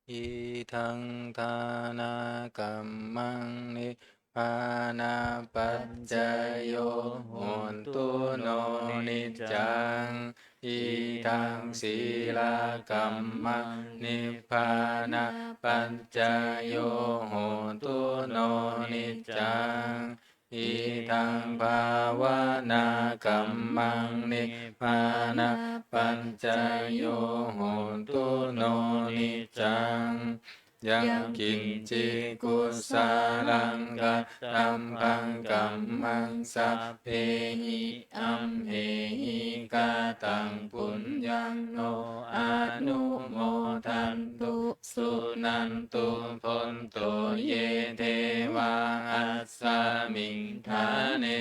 Idaṃ dānakammaṃ nibbānapaccayo hotu no niccaṃ. Idaṃ sīlakammaṃ nibbānapaccayo hotu no niccaṃ. Idaṃ bhāvanākammaṃ nibbānapaccayo hotu no niccaṃ. Yaṅkiñci kusalaṃ kattabbaṃ kammaṃ sabbehi amhehi kataṃ puññaṃ no anumodantu suṇantu bhonto ye devā asmiṃ ṭhāne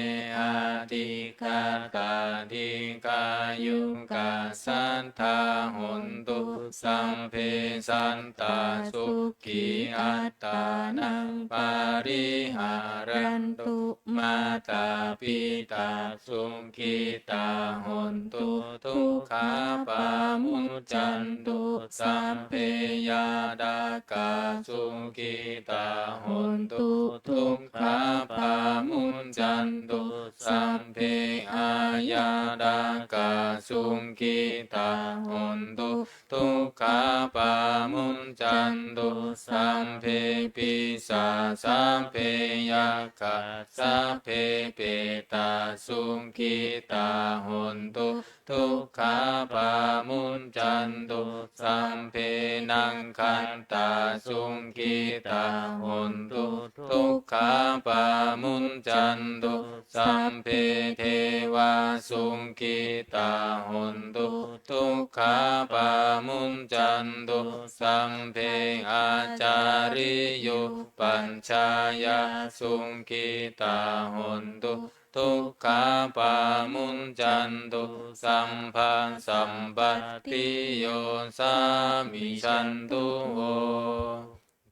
adhigatā dīghāyukā sadā hontu. Sabbe sattā sukhī attānaṃ pariharantu. Mātā pitā sukhitā hontu dukkhā pamuccantu. Sabbe ñātakā sukhitā hontu dukkhā pamuccantu. Sabbe aññātakā sukhitā hontu dukkhā pamuccantu. Sabbe pisā sabbe yakkhā sabbe petā sukhitā hontu dukkhā pamuccantu. Sabbe nakkhattā sukhitā hontu dukkhā pamuccantu. Sabbe devā sukhitā hontu dukkhā pamuccantu. Sabbe ācariyupajjhāyā sukhitā hontu dukkhā pamuccantu. Sabbasampattī yo samijjhantu vo.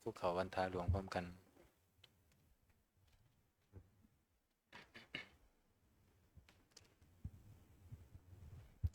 คุกเข่าวันทาหลวงพร้อมกัน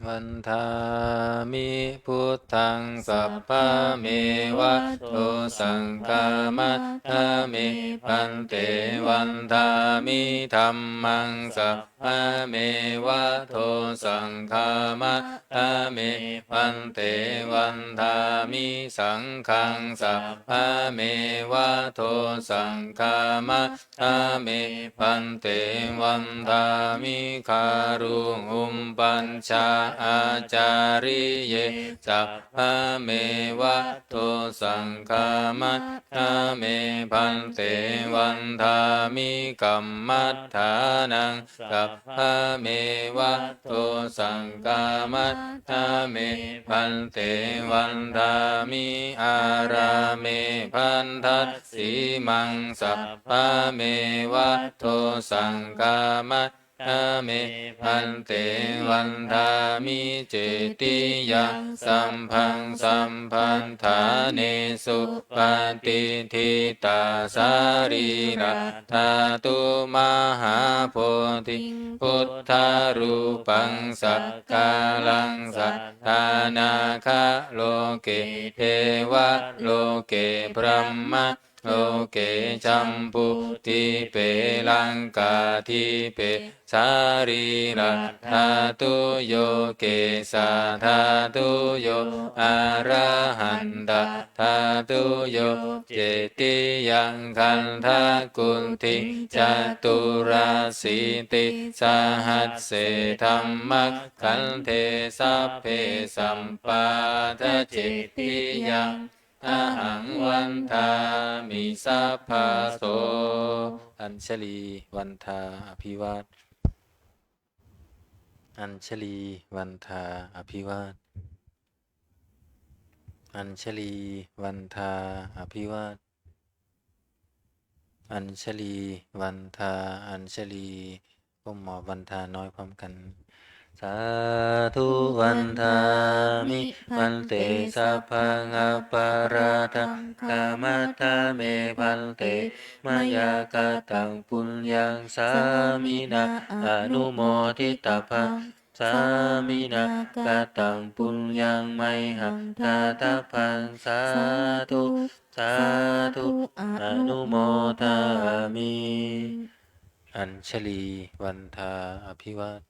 Vandāmi buddhaṃ sabbameva dosaṃ khamatha me bhante. Vandāmi dhammaṃ sabbameva dosaṃ khamatha me bhante. Vandāmi saṅghaṃ sabbameva dosaṃ khamatha me bhante. Vandāmi guru upajjhā ācariye sabbameva dosaṃ khamatha me bhante. Vandāmi kammaṭṭhānaṃ sabbameva dosaṃ khamatha me bhante. Vandāmi ārāme bhaddasīmaṃ sabbameva dosaṃ khamatha me bhante. Vandāmi cetiyaṃ sabbaṃ sabbaṭṭhānesu patiṭṭhitā sārīradhātu mahābodhiṃ buddharūpaṃ sakkāraṃ sadā nāgaloke devaloke brahmaloke jambudīpe laṅkādīpe sārīradhātuyo kesādhātuyo arahantaṃ dhātuyo cetiyaṃ gandhakuṭiṃ caturāsītisahasсе dhammakkhandhe sabbe sabbādacetiyaṃ ahaṃ vandāmi sabbaso. Añjalī vandā abhivād Añjalī vandā abhivād Añjalī vandā abhivād Añjalī vandā Añjalī ก้มหมอบวันทาน้อยพร้อมกัน Sādhu vandāmi bhante, sabbaṃ aparādhaṃ khamatha me bhante, mayā kataṃ puññaṃ sāminā anumoditabbaṃ, sāminā kataṃ puññaṃ mayhaṃ dātabbaṃ, sādhu sādhu anumodāmi. Añjalī vandā abhivād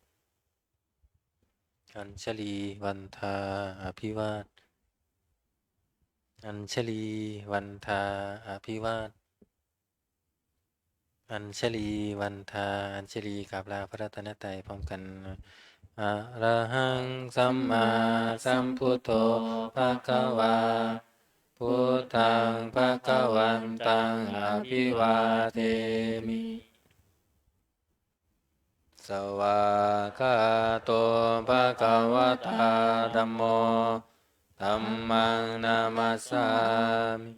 Añjalī vandā abhivād Añjalī vandā abhivād Añjalī vandā Añjalī กราบลาพระรัตนตรัยพร้อมกัน Arahaṃ sammāsambuddho bhagavā, buddhaṃ bhagavantaṃ abhivādemi. Svākkhāto bhagavatā dhammo, dhammaṃ namassāmi.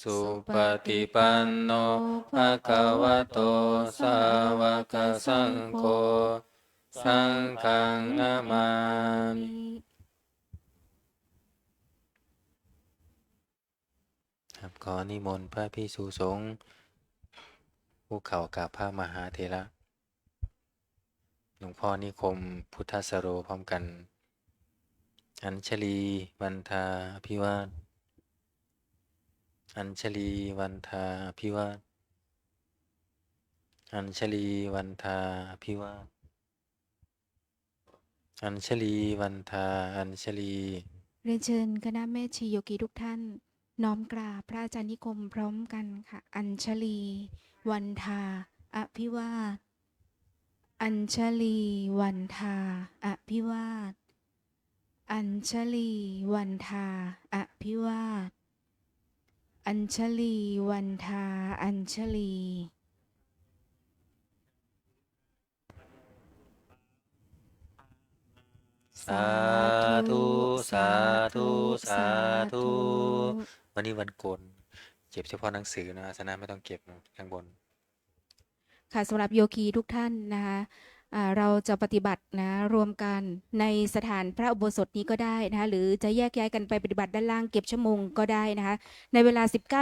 Supaṭipanno bhagavato sāvakasaṅgho, saṅghaṃ namāmi. ครับ ขอนิมนต์พระภิกษุสงฆ์คุกเข่ากราบพระมหาเถระ หลวงพ่อนิคมพุทธสโร พร้อมกัน Añjalī vandā abhivād Añjalī vandā abhivād Añjalī vandā abhivād Añjalī vandā Añjalī. เรียนเชิญคณะแม่ชีโยคีทุกท่าน น้อมกราบพระอาจารย์นิคมพร้อมกันค่ะ Añjalī vandā abhivād Añjalī vandā abhivād Añjalī vandā abhivād Añjalī vandā Añjalī. Sādhu sādhu sādhu. วันนี้วันโกน เก็บเฉพาะหนังสือนะ อาสนะไม่ต้องเก็บนะ ข้างบน ค่ะ สำหรับโยคีทุกท่านนะคะ อ่า เราจะปฏิบัตินะ รวมกันในสถานพระอุโบสถนี้ก็ได้นะคะ หรือจะแยกย้ายกันไปปฏิบัติด้านล่างเก็บชั่วโมงก็ได้นะคะ ในเวลา สิบเก้า